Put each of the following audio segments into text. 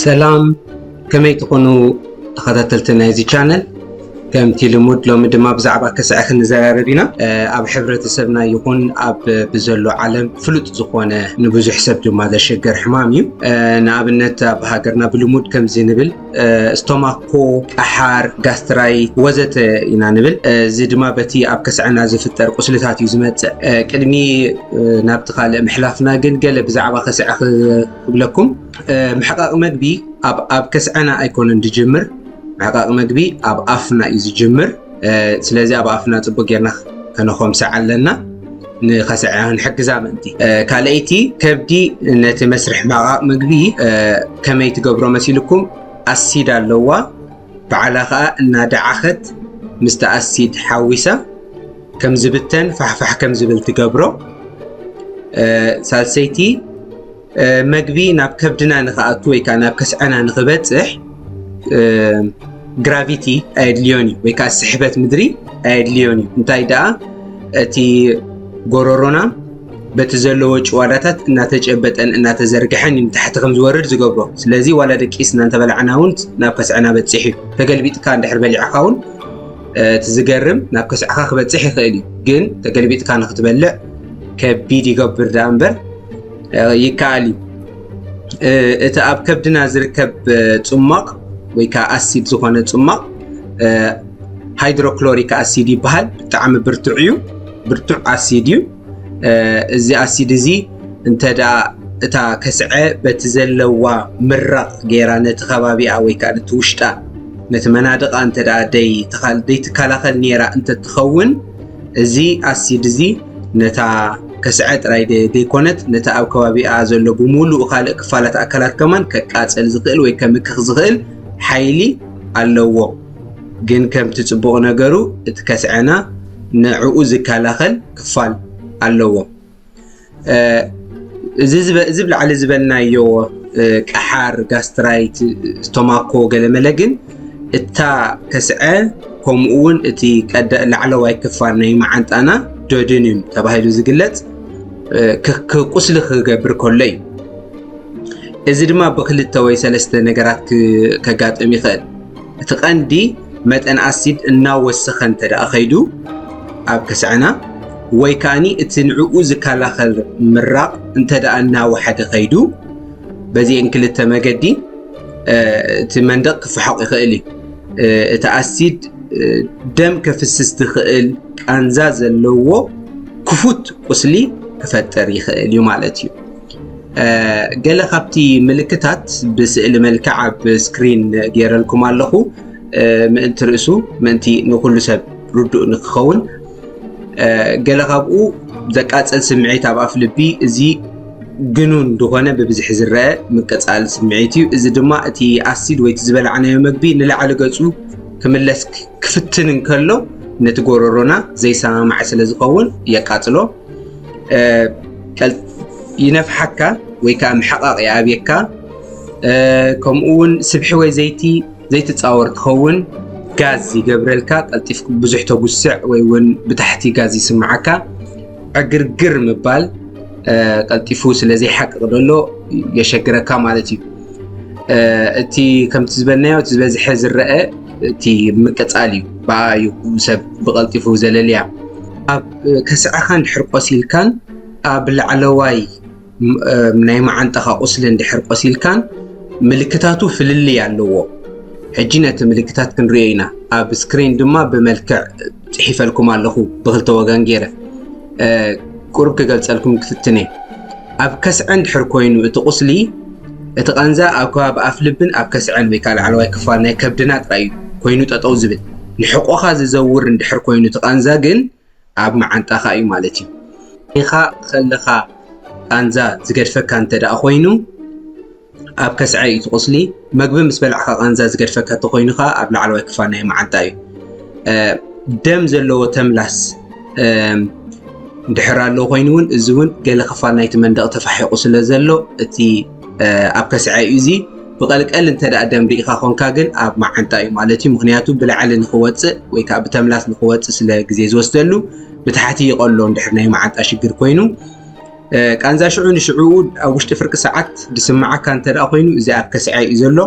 ሰላም፣ ከመይ ትኾኑ ተኸታተልቲ ናይዚ ቻነል? ከምቲ ልሙድ፣ ሎሚ ድማ ብዛዕባ ከስዐ ክንዘራረብ ኢና። እ፣ ኣብ ሕብረተሰብና ይኹን ኣብ ብዘሎ ዓለም ፍሉጥ ዝኾነ፣ ንብዙሕ ሰብ ድማ ዘሸገር ሕማም እዩ። እ፣ ንኣብነት፣ ኣብ ሃገርና ብልሙድ ከምዚ ንብል፣ እ፣ ስቶማኮ፣ ቀሓር፣ ጋስትራይት ወዘተ ኢና ንብል። እ፣ እዚ ድማ በቲ ኣብ ከስዐና ዝፍጠር ቁስልታት እዩ ዝመጽእ። እ፣ ቅድሚ፣ እ፣ ናብቲ ካልእ ምሕላፍና ግን ገለ ብዛዕባ ከስዐ ክ-፣ ክብለኩም። እ፣ ምሕቃቕ መግቢ ኣብ፣ ኣብ ከስዐና ኣይኮነን ዝጅምር። ምሕቃቕ መግቢ ኣብ ኣፍና እዩ ዝጅምር። እ፣ ስለዚ ኣብ ኣፍና ጽቡቕ ጌርና ከነኾምስዓ ኣለና፣ ንኸስዐ ክንሕግዛ ምእንቲ። እ፣ ካልኣይቲ፣ ከብዲ ነቲ መስርሕ ምሕቃቕ መግቢ፣ እ፣ ከመይ ትገብሮ መሲልኩም? ኣሲድ ኣለዋ። ባዕላ ኸኣ እናደዓኸት ምስቲ ኣሲድ ሓዊሳ ከም ዝብተን ፋሕፋሕ ከም ዝብል ትገብሮ። እ፣ ሳልሰይቲ፣ እ፣ መግቢ ናብ ከብድና ንኽኣቱ ወይ ከኣ ናብ ከስዐና ንኽበጽሕ፣ እ፣ ግራቪቲ ኣየድልዮን እዩ፣ ወይ ከኣ ስሕበት ምድሪ ኣየድልዮን እዩ። እንታይ ደኣ፣ እቲ ጎረሮና በቲ ዘለዎ ጭዋዳታት እናተጨበጠን እናተዘርግሐን እዩ ንታሕቲ ከም ዝወርድ ዝገብሮ። ስለዚ ዋላ ደቂስና እንተበላዕና እውን ናብ ከስዐና በጺሕ እዩ። ተገልቢጥካ እንድሕር በሊዕኻ እውን፣ እ፣ እቲ ዝገርም ናብ ከስዐኻ ክበጽሕ ይኽእል እዩ። ግን ተገልቢጥካ ንኽትበልዕ ከቢድ ይገብር ደኣ እምበር፣ እ፣ ይከኣል እዩ። እ፣ እቲ ኣብ ከብድና ዝርከብ፣ እ፣ ጽሟቕ ወይ ከኣ ኣሲድ ዝኾነ ጽሟቕ፣ እ፣ ሃይድሮክሎሪክ ኣሲድ ይበሃል። ብጣዕሚ ብርቱዕ እዩ። ብርቱዕ ኣሲድ እዩ። እ፣ እዚ ኣሲድ እዚ እንተ ደኣ እታ ከስዐ በቲ ዘለዋ ምራቕ ገይራ ነቲ ከባቢኣ ወይ ከኣ ነቲ ውሽጣ፣ ነቲ መናድቓ እንተ ደኣ ደይ-፣ ተኻል-፣ ደይትከላኸል ነይራ እንተ ትኸውን፣ እዚ ኣሲድ እዚ ነታ ከስዐ ጥራይ ደ-፣ ደይኮነት፣ ነቲ ኣብ ከባቢኣ ዘሎ ብምሉኡ ካልእ ክፋላት ኣካላት ከማን ከቃጽል ዝኽእል ወይ ከምክኽ ዝኽእል ሓይሊ ኣለዎ። ግን ከምቲ ጽቡቕ ነገሩ፣ እቲ ከስዐና ንዕኡ ዝከላኸል ክፋል ኣለዎ። እ፣ እዚ ዝበ-፣ እዚ ብላዕሊ ዝበልናዮ፣ እ፣ ቀሓር፣ ጋስትራይት፣ ስቶማኮ፣ ገለመለ ግን እታ ከስዐ፣ ከምኡ እውን እቲ ቀደ-፣ ላዕለዋይ ክፋል ናይ መዓንጣና፣ ዶድኒም ተባሂሉ ዝግለጽ፣ እ፣ ክ-፣ ክ-፣ ቁስሊ ክገብር ከሎ እዩ። እዚ ድማ ብክልተ ወይ ሰለስተ ነገራት ክ-፣ ከጋጥም ይኽእል። እቲ ቀንዲ መጠን ኣሲድ እናወሰኸ እንተ ደኣ ኸይዱ ኣብ ከስዐና፣ ወይ ከኣኒ እቲ ንዕኡ ዝከላኸል ምራቕ እንተ ደኣ እናወሓደ ኸይዱ፣ በዚአን ክልተ መገዲ፣ እ፣ እቲ መንደቕ ክፍሖቕ ይኽእል እዩ። እ፣ እቲ ኣሲድ፣ እ፣ ደም ከፍስስ ዝኽእል ቃንዛ ዘለዎ ክፉት ቁስሊ ክፈጥር ይኽእል እዩ ማለት እዩ። እ፣ ገለ ካብቲ ምልክታት ብስእሊ መልክዕ ኣብ ስክሪን ገይረልኩም ኣለኹ። እ፣ ምእንቲ ርእሱ፣ ምእንቲ ንኹሉ ሰብ ርዱእ ንክኸውን፣ እ፣ ገለ ካብኡ ዘቃጽል ስምዒት ኣብ ኣፍ ልቢ፣ እዚ ግኑን ዝኾነ ብብዝሒ ዝረአ ምቅጻል ስምዒት እዩ። እዚ ድማ እቲ ኣሲድ ወይ እቲ ዝበላዕናዮ መግቢ ንላዕሊ ገጹ ክምለስ ክ-፣ ክፍትን እንከሎ፣ ነቲ ጎረሮና ዘይሰማማዕ ስለ ዝኸውን የቃጽሎ። እ፣ ቀል-፣ ይነፍሓካ ወይ ከኣ ምሕቓቕ ይኣብየካ። እ፣ ከምኡ እውን ስብሒ ወይ ዘይቲ ዘይትጻወር ትኸውን፣ ጋዝ ይገብረልካ፣ ቀልጢፍካ ብዙሕ ተጉስዕ ወይ እውን ብታሕቲ ጋዝ ይስምዓካ። ዕግርግር ምባል፣ እ፣ ቀልጢፉ ስለ ዘይሓቅቕ ዘሎ የሸግረካ ማለት እዩ። እ፣ እቲ ከምቲ ዝበልናዮ፣ እቲ ዝበዝሐ ዝረአ እቲ ምቅጻል እዩ። ብኣ እዩ ሰብ ብቐልጢፉ ዘለልያ። ኣብ ከስዐኻ እንድሕር ቆሲልካን ኣብ ላዕለዋይ ም-፣ እ፣ ናይ መዓንጣኻ ቁስሊ እንድሕር ቆሲልካን ምልክታቱ ፍልልይ ኣለዎ። ሕጂ ነቲ ምልክታት ክንርእዮ ኢና። ኣብ ስክሪን ድማ ብመልክዕ ጽሒፈልኩም ኣለኹ ብክልተ ወገን ገይረ። እ፣ ቁሩብ ክገልጸልኩም ክፍትን እየ። ኣብ ከስዐ እንድሕር ኮይኑ እቲ ቁስሊ፣ እቲ ቃንዛ ኣብ ከባቢ ኣፍ ልብን ኣብ ከስዐን ወይ ከኣ ላዕለዋይ ክፋል ናይ ከብድና ጥራይ እዩ ኮይኑ ጠጠው ዝብል። ንሕቆኻ ዝዘውር እንድሕር ኮይኑ እቲ ቃንዛ ግን ኣብ መዓንጣኻ እዩ ማለት እዩ። ኢኻ ከለኻ ቃንዛ ዝገድፈካ እንተ ደኣ ኮይኑ፣ ኣብ ከስዐ እዩ እቲ ቁስሊ። መግቢ ምስ በላዕካ ቃንዛ ዝገድፈካ እንተኾይኑ ኸኣ ኣብ ላዕለዋይ ክፋል ናይ መዓንጣ እዩ። እ፣ ደም ዘለዎ ተምላስ፣ እ፣ እንድሕር ኣሎ ኮይኑ እውን፣ እዚ እውን ገለ ክፋል ናይቲ መንደቕ ተፋሒቑ ስለ ዘሎ፣ እቲ፣ እ፣ ኣብ ከስዐ እዩ እዚ ብቐልቀል እንተ ደኣ ደም ርኢኻ ኾንካ ግን ኣብ መዓንጣ እዩ ማለት እዩ። ምኽንያቱ ብላዕሊ ንኽወፅእ ወይ ከዓ ብተምላስ ንኽወፅእ ስለ ግዜ ዝወስደሉ ብታሕቲ ይቐሎ እንድሕር ናይ መዓንጣ ሽግር ኮይኑ። ቃንዛ ሽዑ ንሽዑ ኣብ ውሽጢ ፍርቂ ሰዓት ዝስምዓካ እንተ ደኣ ኮይኑ እዚ ኣብ ከስዐ እዩ ዘሎ።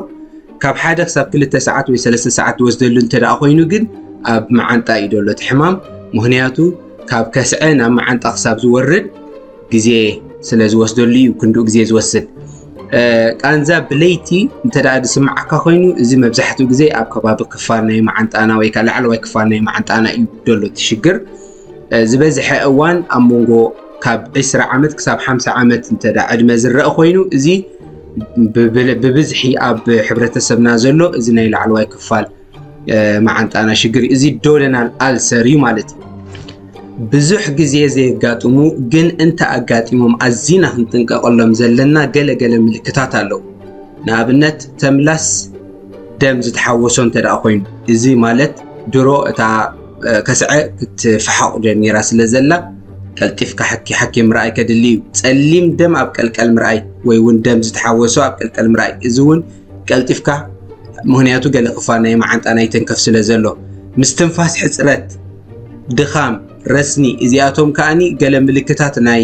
ካብ ሓደ ክሳብ ክልተ ሰዓት ወይ ሰለስተ ሰዓት ዝወስደሉ እንተ ደኣ ኮይኑ ግን ኣብ መዓንጣ እዩ ዘሎ እቲ ሕማም። ምኽንያቱ ካብ ከስዐ ናብ መዓንጣ ክሳብ ዝወርድ ግዜ ስለ ዝወስደሉ እዩ ክንድኡ ግዜ ዝወስድ። ቃንዛ ብለይቲ እንተ ደኣ ዝስምዓካ ኮይኑ እዚ መብዛሕትኡ ግዜ ኣብ ከባቢ ክፋል ናይ መዓንጣና ወይ ከዓ ላዕለዋይ ክፋል ናይ መዓንጣና እዩ ዘሎ እቲ ሽግር። ዝበዝሐ እዋን ኣብ መንጎ ካብ ዕስራ ዓመት ክሳብ ሓምሳ ዓመት እንተ ደኣ ዕድመ ዝረአ ኮይኑ እዚ ብብዝሒ ኣብ ሕብረተሰብና ዘሎ እዚ ናይ ላዕለዋይ ክፋል መዓንጣና ሽግር እዩ። እዚ ዶደናል ኣልሰር እዩ ማለት እዩ። ብዙሕ ግዜ ዘየጋጥሙ ግን እንተ ኣጋጢሞም ኣዚና ክንጥንቀቐሎም ዘለና ገለ ገለ ምልክታት ኣለዉ። ንኣብነት ተምላስ ደም ዝተሓወሶ እንተ ደኣ ኮይኑ እዚ ማለት ድሮ እታ ከስዐ ክትፈሓቑ ጀሚራ ስለ ዘላ ቀልጢፍካ ሓኪም ምርኣይ ከድሊ እዩ። ጸሊም ደም ኣብ ቀልቀል ምርኣይ ወይ እውን ደም ዝተሓወሶ ኣብ ቀልቀል ምርኣይ እዚ እውን ቀልጢፍካ ምኽንያቱ ገለ ክፋል ናይ መዓንጣ ናይ ተንከፍ ስለ ዘሎ ምስትንፋስ ሕፅረት ድኻም ረስኒ እዚኣቶም ከኣኒ ገለ ምልክታት ናይ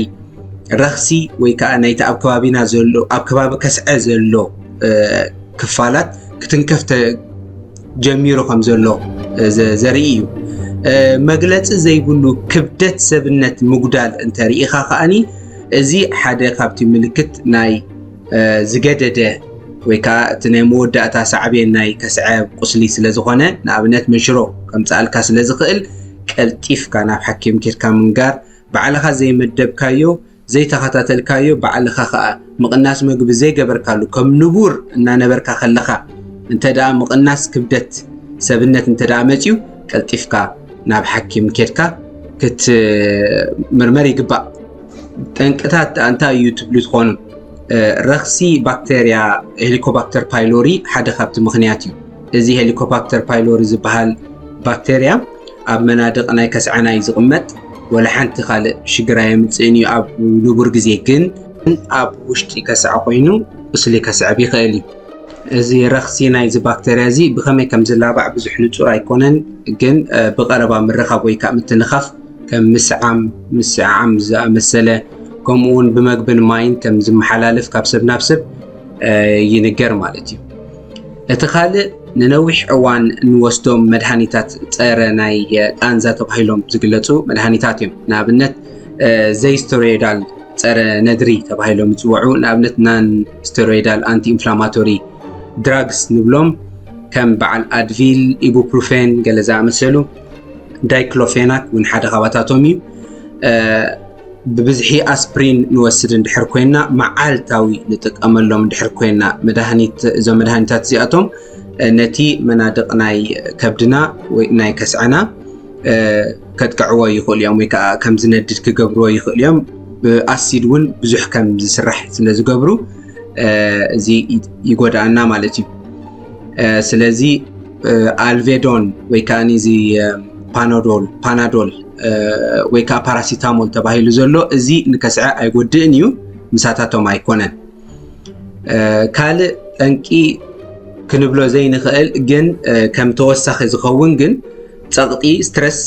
ረኽሲ ወይ ከዓ ናይቲ ኣብ ከባቢና ዘሎ ኣብ ከባቢ ከስዐ ዘሎ ክፋላት ክትንከፍ ጀሚሩ ከም ዘሎ ዘርኢ እዩ። መግለፂ ዘይብሉ ክብደት ሰብነት ምጉዳል እንተርኢኻ ከኣኒ እዚ ሓደ ካብቲ ምልክት ናይ ዝገደደ ወይ ከዓ እቲ ናይ መወዳእታ ሳዕቤን ናይ ከስዐ ቁስሊ ስለ ዝኾነ ንኣብነት መንሽሮ ከምፅኣልካ ስለ ዝኽእል ቀልጢፍካ ናብ ሓኪም ኬድካ ምንጋር ባዕልኻ ዘይመደብካዮ ዘይተኸታተልካዮ ባዕልኻ ኸኣ ምቕናስ መግቢ ዘይገበርካሉ ከም ንቡር እናነበርካ ከለኻ እንተ ደኣ ምቕናስ ክብደት ሰብነት እንተ ደኣ መጽዩ ቀልጢፍካ ናብ ሓኪም ኬድካ ክትምርመር ይግባእ። ጠንቅታት ደኣ እንታይ እዩ ትብሉ ትኾኑ? ረኽሲ ባክተርያ ሄሊኮባክተር ፓይሎሪ ሓደ ካብቲ ምኽንያት እዩ። እዚ ሄሊኮባክተር ፓይሎሪ ዝበሃል ባክተርያ ኣብ መናድቕ ናይ ከስዐና እዩ ዝቕመጥ። ወላ ሓንቲ ካልእ ሽግር ኣየምጽእን እዩ ኣብ ንቡር ግዜ፣ ግን ኣብ ውሽጢ ከስዐ ኮይኑ ቁስሊ ከስዕብ ይኽእል እዩ። እዚ ረኽሲ ናይዚ ባክተርያ እዚ ብኸመይ ከም ዝላባዕ ብዙሕ ንጹር ኣይኮነን፣ ግን ብቐረባ ምርኻብ ወይ ከዓ ምትንኻፍ ከም ምስዓም፣ ምስዕዓም ዝኣመሰለ ከምኡ እውን ብመግብን ማይን ከም ዝመሓላለፍ ካብ ሰብ ናብ ሰብ ይንገር ማለት እዩ። እቲ ካልእ ንነዊሕ እዋን እንወስዶም መድሃኒታት ጸረ ናይ ቃንዛ ተባሂሎም ዝግለጹ መድሃኒታት እዮም። ንኣብነት ዘይስቴሮይዳል ጸረ ነድሪ ተባሂሎም ይጽውዑ። ንኣብነት ናን ስቴሮይዳል ኣንቲ ኢንፍላማቶሪ ድራግስ ንብሎም ከም በዓል ኣድቪል፣ ኢቡፕሩፌን ገለ ዝኣመሰሉ። ዳይክሎፌናክ እውን ሓደ ካብኣታቶም እዩ። ብብዝሒ ኣስፕሪን ንወስድ እንድሕር ኮይና መዓልታዊ ንጥቀመሎም እንድሕር ኮይና መድሃኒት እዞም መድሃኒታት እዚኣቶም ነቲ መናድቕ ናይ ከብድና ወይ ናይ ከስዐና ከጥቅዕዎ ይኽእሉ እዮም ወይ ከዓ ከም ዝነድድ ክገብርዎ ይኽእሉ እዮም። ብኣሲድ እውን ብዙሕ ከም ዝስራሕ ስለ ዝገብሩ እዚ ይጎድኣና ማለት እዩ። ስለዚ ኣልቬዶን ወይ ከዓ እዚ ፓናዶል ፓናዶል ወይ ከዓ ፓራሲታሞል ተባሂሉ ዘሎ እዚ ንከስዐ ኣይጎድእን እዩ፣ ምሳታቶም ኣይኮነን። ካልእ ጠንቂ ክንብሎ ዘይንኽእል ግን ከም ተወሳኺ ዝኸውን ግን ጸቕጢ፣ ስትረስ፣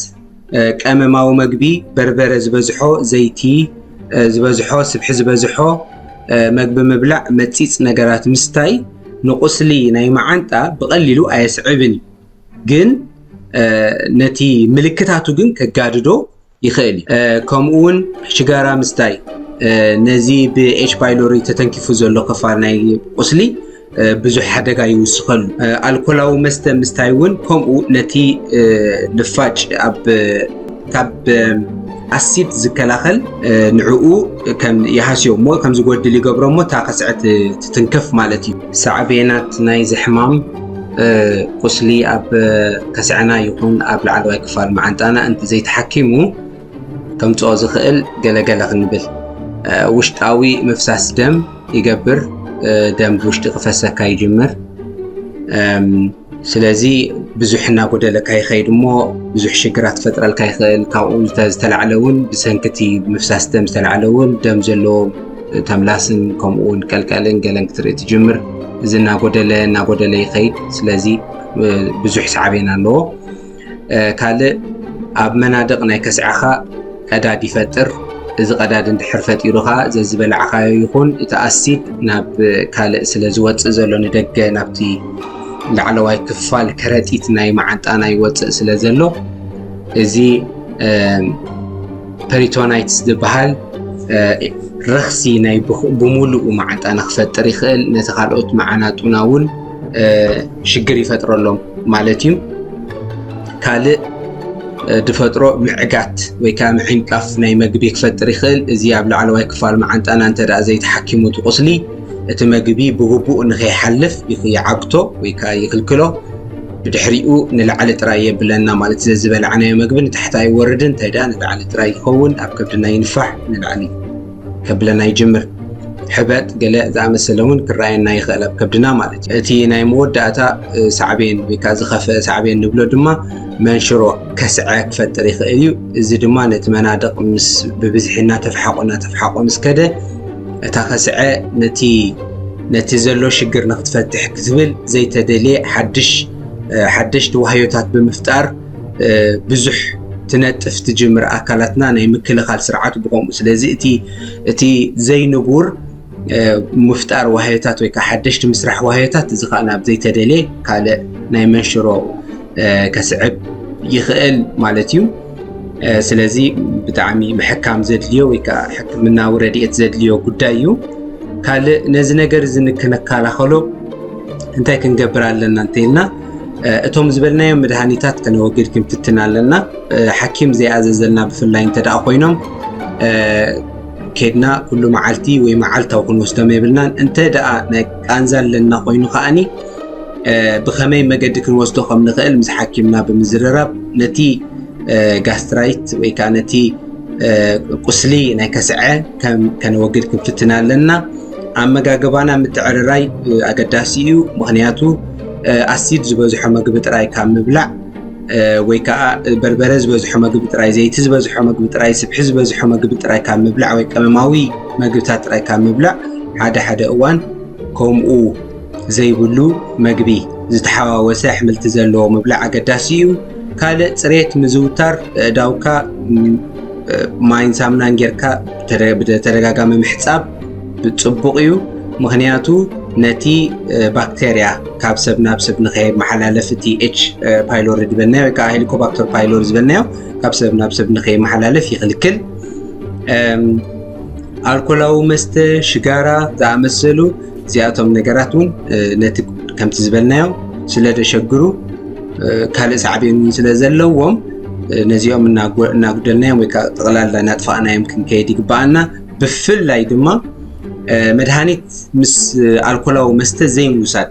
ቀመማዊ መግቢ፣ በርበረ ዝበዝሖ፣ ዘይቲ ዝበዝሖ፣ ስብሒ ዝበዝሖ መግቢ ምብላዕ፣ መጺጽ ነገራት ምስታይ ንቁስሊ ናይ መዓንጣ ብቐሊሉ ኣየስዕብን እዩ፣ ግን ነቲ ምልክታቱ ግን ከጋድዶ ይኽእል እዩ። ከምኡ እውን ሽጋራ ምስታይ ነዚ ብ ኤች ፓይሎሪ ተተንኪፉ ዘሎ ክፋል ናይ ቁስሊ ብዙሕ ሓደጋ ይውስኸሉ። ኣልኮላዊ መስተ ምስታይ እውን ከምኡ ነቲ ልፋጭ ኣብ ካብ ኣሲድ ዝከላኸል ንዕኡ ከም ይሃስዮ እሞ ከም ዝጎድል ይገብሮ እሞ እታ ከስዐ ትትንከፍ ማለት እዩ። ሳዕቤናት ናይዚ ሕማም ቁስሊ ኣብ ከስዐና ይኹን ኣብ ላዕለዋይ ክፋል መዓንጣና እንተዘይተሓኪሙ ከምፅኦ ዝኽእል ገለገለ ክንብል ውሽጣዊ ምፍሳስ ደም ይገብር። ደም ብውሽጢ ክፈሰካ ይጅምር። ስለዚ ብዙሕ እናጎደለካ ይኸይድ እሞ ብዙሕ ሽግራት ክፈጥረልካ ይኽእል። ካብኡ ዝተላዕለ እውን ብሰንክቲ ምፍሳስ ደም ዝተላዕለ እውን ደም ዘለዎ ተምላስን ከምኡ እውን ቀልቀልን ገለን ክትርኢ ትጅምር። እዚ እናጎደለ እናጎደለ ይኸይድ። ስለዚ ብዙሕ ሳዕቤን ኣለዎ። ካልእ ኣብ መናድቕ ናይ ከስዐኻ ቀዳድ ይፈጥር። እዚ ቀዳድ እንድሕር ፈጢሩ ኸዓ ዘዝበላዕኻዮ ይኹን እቲ ኣሲድ ናብ ካልእ ስለ ዝወፅእ ዘሎ ንደገ ናብቲ ላዕለዋይ ክፋል ከረጢት ናይ መዓንጣና ይወፅእ ስለ ዘሎ እዚ ፐሪቶናይትስ ዝበሃል ረኽሲ ናይ ብምሉኡ መዓንጣና ክፈጥር ይኽእል። ነቲ ካልኦት መዓናጡና እውን ሽግር ይፈጥረሎም ማለት እዩ። ካልእ ዝፈጥሮ ምዕጋት ወይ ከዓ ምዕንቃፍ ናይ መግቢ ክፈጥር ይኽእል። እዚ ኣብ ላዕለዋይ ክፋል መዓንጣና እንተ ዘይተሓኪሙ እቲ ቁስሊ እቲ መግቢ ብግቡእ ንኸይሓልፍ ይዓግቶ ወይ ከዓ ይክልክሎ። ብድሕሪኡ ንላዕሊ ጥራይ የብለና ማለት ዘዝበላዕናዮ መግቢ ንታሕቲ ኣይወርድን እንታይ ደኣ ንላዕሊ ጥራይ ይኸውን ኣብ ከብድና ይንፋሕ ንላዕሊ ከብለና ይጅምር። ሕበጥ ገለ ዝኣመሰለ እውን ክረኣየና ይኽእል ኣብ ከብድና ማለት እዩ። እቲ ናይ መወዳእታ ሳዕቤን ወይ ከዓ ዝኸፍአ ሳዕቤን ንብሎ ድማ መንሽሮ ከስዐ ክፈጥር ይኽእል እዩ። እዚ ድማ ነቲ መናድቕ ምስ ብብዝሒ እናተፍሓቆ እናተፍሓቆ ምስ ከደ እታ ከስዐ ነቲ ነቲ ዘሎ ሽግር ንክትፈትሕ ክትብል ዘይተደልየ ሓድሽ ሓደሽቲ ዋህዮታት ብምፍጣር ብዙሕ ትነጥፍ ትጅምር ኣካላትና ናይ ምክልኻል ስርዓት ብኸምኡ ስለዚ እቲ እቲ ዘይንቡር ምፍጣር ዋህዮታት ወይ ከዓ ሓደሽቲ ምስራሕ ዋህዮታት እዚ ከዓ ናብ ዘይተደልየ ካልእ ናይ መንሽሮ ከስዕብ ይኽእል ማለት እዩ። ስለዚ ብጣዕሚ ምሕካም ዘድልዮ ወይ ከዓ ሕክምናዊ ረድኤት ዘድልዮ ጉዳይ እዩ። ካልእ ነዚ ነገር እዚ ንክንከላኸሎ እንታይ ክንገብር ኣለና እንተኢልና እቶም ዝበልናዮም መድሃኒታት ከነወግድ ክንፍትን ኣለና። ሓኪም ዘይኣዘዘልና ብፍላይ እንተ ደኣ ኮይኖም ኬድና ኩሉ መዓልቲ ወይ መዓልታዊ ክንወስዶም የብልናን። እንተ ደኣ ናይ ቃንዛ ኣለና ኮይኑ ከኣኒ ብኸመይ መገዲ ክንወስዶ ከም ንኽእል ምስ ሓኪምና ብምዝርራብ ነቲ ጋስትራይት ወይ ከዓ ነቲ ቁስሊ ናይ ከስዐ ከነወግድ ክንፍትን ኣለና። ኣመጋግባና ምትዕርራይ ኣገዳሲ እዩ። ምኽንያቱ ኣሲድ ዝበዝሖ መግቢ ጥራይ ካብ ምብላዕ ወይ ከዓ በርበረ ዝበዝሖ መግቢ ጥራይ፣ ዘይቲ ዝበዝሖ መግቢ ጥራይ፣ ስብሒ ዝበዝሖ መግቢ ጥራይ ካብ ምብላዕ ወይ ቀመማዊ መግብታት ጥራይ ካብ ምብላዕ ሓደ ሓደ እዋን ከምኡ ዘይብሉ መግቢ ዝተሓዋወሰ ኣሕምልቲ ዘለዎ ምብላዕ ኣገዳሲ እዩ። ካልእ ፅሬት ምዝውታር፣ ኣእዳውካ ማይን ሳሙናን ጌርካ ብተደጋጋሚ ምሕፃብ ፅቡቕ እዩ። ምኽንያቱ ነቲ ባክቴርያ ካብ ሰብ ናብ ሰብ ንኸየመሓላለፍ እቲ ኤች ፓይሎሪ ዝበልናዮ ወይ ከዓ ሄሊኮባክተር ፓይሎሪ ዝበልናዮ ካብ ሰብ ናብ ሰብ ንኸየመሓላለፍ ይኽልክል። ኣልኮላዊ መስተ፣ ሽጋራ ዝኣመሰሉ እዚኣቶም ነገራት እውን ነቲ ከምቲ ዝበልናዮ ስለ ደሸግሩ ካልእ ሳዕቤን እውን ስለ ዘለዎም ነዚኦም እናጉደልናዮም ወይ ከዓ ጠቕላላ እናጥፋእናዮም ክንከይድ ይግበኣና። ብፍላይ ድማ መድሃኒት ምስ ኣልኮላዊ መስተ ዘይምውሳድ።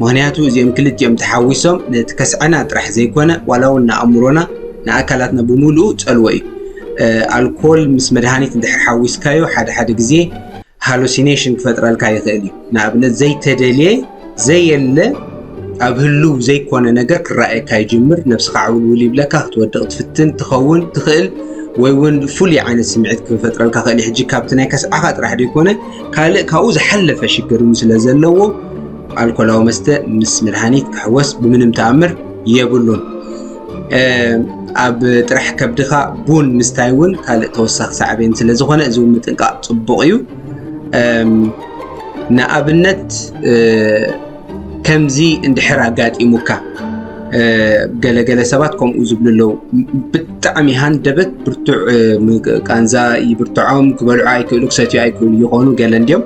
ምኽንያቱ እዚኦም ክልቲኦም ተሓዊሶም ነቲ ከስዐና ጥራሕ ዘይኮነ ዋላ እውን ንኣእምሮና ንኣካላትና ብምሉኡ ፀልዎ እዩ። ኣልኮል ምስ መድሃኒት እንድሕር ሓዊስካዮ ሓደ ሓደ ግዜ ሃሉሲኔሽን ክፈጥረልካ ይኽእል እዩ። ንኣብነት ዘይተደልየ ዘየለ ኣብ ህልው ዘይኮነ ነገር ክረኣየካ ይጅምር። ነብስኻ ዕውልውል ይብለካ፣ ክትወድቕ ትፍትን ትኸውን ትኽእል ወይ እውን ፍሉይ ዓይነት ስምዒት ክፈጥረልካ ክእል እዩ። ሕጂ ካብቲ ናይ ከስዓኻ ጥራሕ ዘይኮነ ካልእ ካብኡ ዝሓለፈ ሽግር እውን ስለ ዘለዎ ኣልኮላዊ መስተ ምስ መድሃኒት ክሕወስ ብምንም ተኣምር የብሉን። ኣብ ጥራሕ ከብድኻ ቡን ምስታይ እውን ካልእ ተወሳኺ ሳዕቤን ስለ ዝኾነ እዚ እውን ምጥንቃቕ ፅቡቕ እዩ። ንኣብነት ከምዚ እንድሕር ኣጋጢሙካ ገለገለ ሰባት ከምኡ ዝብሉ ኣለዉ። ብጣዕሚ ሃንደበት ብርቱዕ ቃንዛ ይብርትዖም፣ ክበልዑ ኣይክእሉ፣ ክሰትዩ ኣይክእሉ ይኾኑ ገለ እንዲዮም።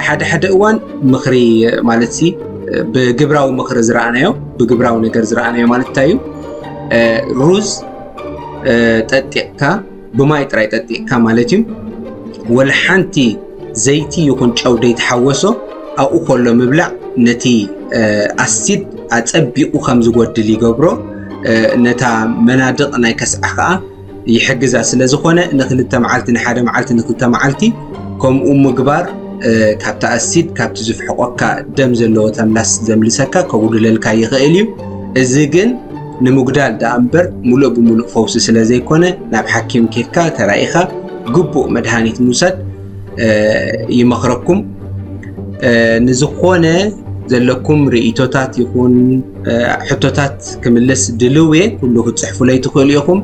ሓደ ሓደ እዋን ምኽሪ ማለት ሲ ብግብራዊ ምኽሪ ዝረኣናዮ ብግብራዊ ነገር ዝረኣናዮ ማለት እንታይ እዩ? ሩዝ ጠጢቕካ ብማይ ጥራይ ጠጢቕካ ማለት እዩ። ወላ ሓንቲ ዘይቲ ይኹን ጨው ዘይተሓወሶ ኣብኡ ከሎ ምብላዕ ነቲ ኣሲድ ኣጸቢቑ ከም ዝጎድል ይገብሮ። ነታ መናድቕ ናይ ከስዓ ኸኣ ይሕግዛ ስለ ዝኾነ ንክልተ መዓልቲ ንሓደ መዓልቲ ንክልተ መዓልቲ ከምኡ ምግባር ካብቲ ኣሲድ ካብቲ ዝፍሕቆካ ደም ዘለዎ ተምላስ ዘምልሰካ ከጉድለልካ ይኽእል እዩ። እዚ ግን ንምጉዳል ደኣ እምበር ሙሉእ ብሙሉእ ፈውሲ ስለ ዘይኮነ ናብ ሓኪም ኬድካ ተራኢኻ ግቡእ መድሃኒት ምውሳድ ይመኽረኩም። ንዝኾነ ዘለኩም ርእይቶታት ይኹን ሕቶታት ክምልስ ድልው እየ። ኩሉ ክትፅሕፉለይ ትኽእሉ ኢኹም።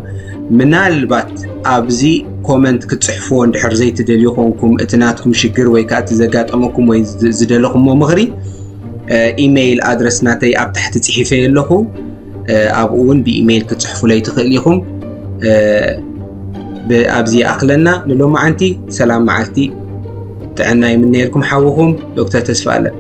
ምናልባት ኣብዚ ኮመንት ክትፅሕፍዎ እንድሕር ዘይትደልዩ ኮንኩም፣ እቲ ናትኩም ሽግር ወይ ከዓ እቲ ዘጋጠመኩም ወይ ዝደለኹሞ ምኽሪ፣ ኢሜይል ኣድረስ ናተይ ኣብ ታሕቲ ፅሒፈ ኣለኹ። ኣብኡ እውን ብኢሜይል ክትፅሕፉለይ ትኽእል ኢኹም። ኣብዚ ይኣኽለና ንሎማዓንቲ። ሰላም መዓልቲ ጥዕና ይምነየልኩም። ሓውኹም ዶክተር ተስፋ ኣለም።